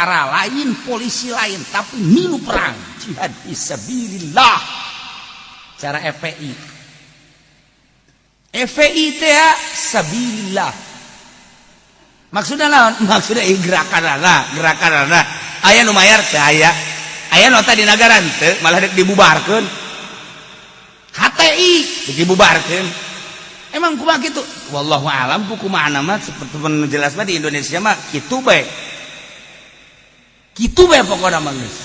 Tentara lain, polisi lain, tapi milu perang jihad fisabilillah cara FPI. FPI teh sabilillah maksudnya naon? Maksudnya gerakan gerakan aya nu mayar teh, aya aya nota di negara teu, malah dek dibubarkeun. HTI dek dibubarkeun. Emang kumaha kitu? Wallahu alam ku kumaha mah, seperti jelas mah di Indonesia mah kitu bae. Kitu bae pokona mah geus.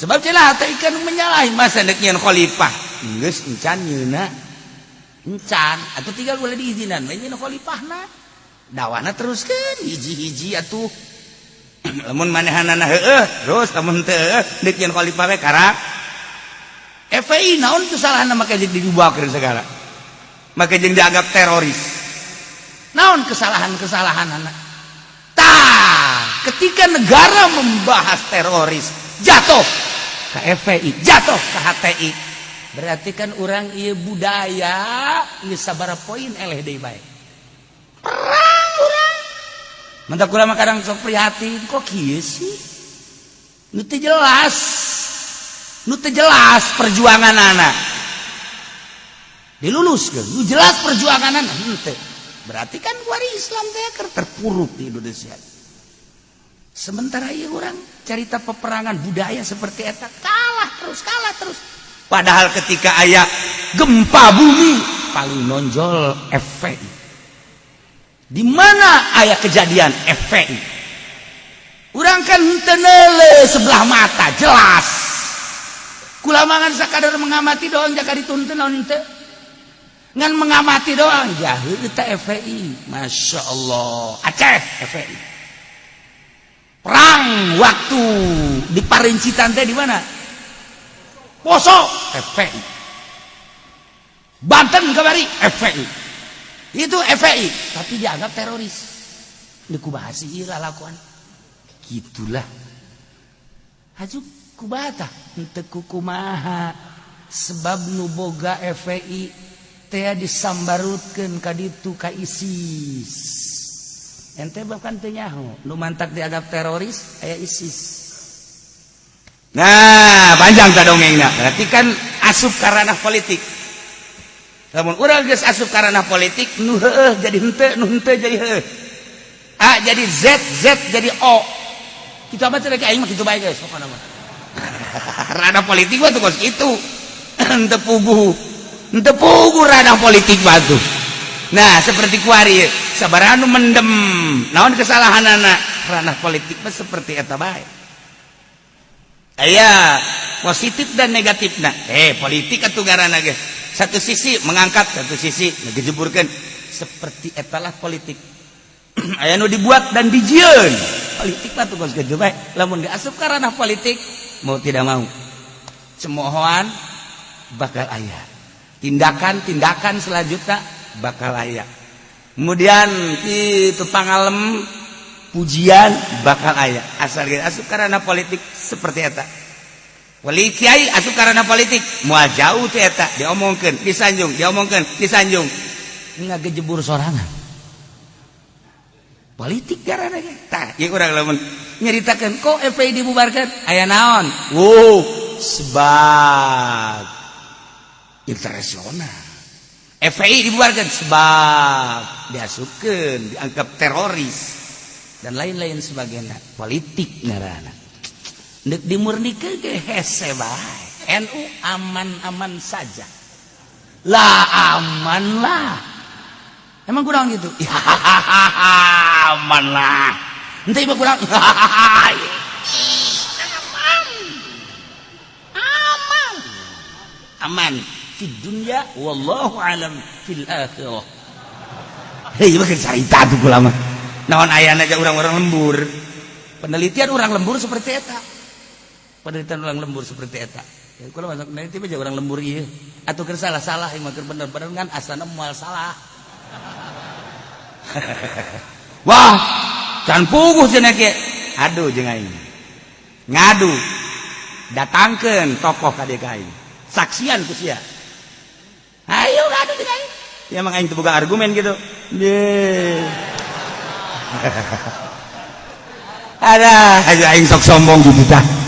Sebab cenah HTI kan menyalahi masa dek nyieun khalifah. Geus encan nyeuna. Encan atuh tinggal boleh diizinan we nyieun khalifahna. Dawana teruskeun hiji-hiji atuh. Lamun manehanana heueuh, terus lamun teu heueuh dek nyieun khalifah we karak. FPI naon kesalahanna make dibubarkeun segala? Maka jeung dianggap teroris. Naon kesalahan-kesalahan anak? Tah, ketika negara membahas teroris, jatuh ke FPI, jatuh ke HTI. Berarti kan orang ieu budaya geus sabaraha poin eleh deui bae. Perang urang. Mantap kula mah kadang sok prihatin, kok kieu sih? Nu teu jelas. Nu teu jelas perjuangan anak. Diluluskan, nu jelas perjuangan anak henteu. Berarti kan kuari Islam teh keur terpuruk di Indonesia. Sementara ieu urang cerita peperangan budaya seperti eta kalah terus, kalah terus. Padahal ketika aya gempa bumi paling nonjol FPI. Di mana aya kejadian FPI? Urang kan henteu neuleuh sebelah mata, jelas. Kula mah ngan sakadar mengamati doang, jaga dituntun naon henteu. Ngan mengamati doang, jahil eta FPI. Masya Allah, Aceh FPI. Perang waktu di Parincitan teh di mana? Poso FPI. Banten kamari FPI. Itu FPI, tapi dianggap teroris. Ini kumaha sih ieu lalakuan? Gitulah. Haju kumaha tah? Henteu kumaha. Sebab nu boga FPI teh disambarutkeun ka ditu ka ISIS. Ente bahkan teu nyaho, nu mantak dianggap teroris aya ISIS. Nah, panjang ta dongengna. Berarti kan asup ka ranah politik. Lamun urang geus asup ka ranah politik, nu heueuh jadi henteu, nu henteu jadi heueuh. A jadi Z, Z jadi O. Kitu mah teh aing mah kitu bae geus pokona mah. Ranah politik mah tuh kos kitu. Henteu puguh. Henteu puguh ranah politik mah tuh. Nah, seperti kuari sabaraha nu mendem. Naon kesalahanana? Ranah politik mah seperti eta bae. Aya positif dan negatifna. Politik atuh ngaranna ge. Satu sisi mengangkat, satu sisi ngejeburkeun. Seperti etalah politik. Aya nu dibuat dan dijieun. Politik mah tuh kos kitu bae. Lamun diasup ka ranah politik, mau tidak mau cemoohan bakal aya. Tindakan-tindakan selanjutnya bakal aya. Kemudian itu pangalem pujian bakal aya. Asal ge asup ka ranah politik seperti eta. Wali kiai asup ka ranah politik moal jauh teh eta, diomongkeun, disanjung, diomongkeun, disanjung. Ngagejebur sorangan. Politik garana ge. Tah, ieu urang lamun nyeritakeun kok FPI dibubarkan, aya naon? Wow, sebab internasional. FPI dibubarkan sebab diasupkeun, dianggap teroris dan lain-lain sebagainya. Politik ngaranna. Deuk dimurnikeun ge hese bae. NU aman-aman saja. Lah aman lah. Emang kurang gitu? Ya, aman lah. Ente mah kurang. Aman. Aman. Aman di dunia, wallahu alam fil akhirah. Hei, mah carita tuh kula mah. Naon ayana aja orang-orang lembur. Penelitian orang lembur seperti eta. Penelitian orang lembur seperti eta. Ya kula masuk peneliti aja orang lembur ieu. Atuh keur salah-salah mah keur bener-bener kan asana moal salah. Wah, can puguh cenah ge. Aduh jeung aing. Ngadu. Datangkeun tokoh ka dieu ka aing. Saksian ku sia. Ayo ngadu jeung aing. Ya emang aing teu boga argumen gitu. Ye. Ada aing sok sombong gitu tah.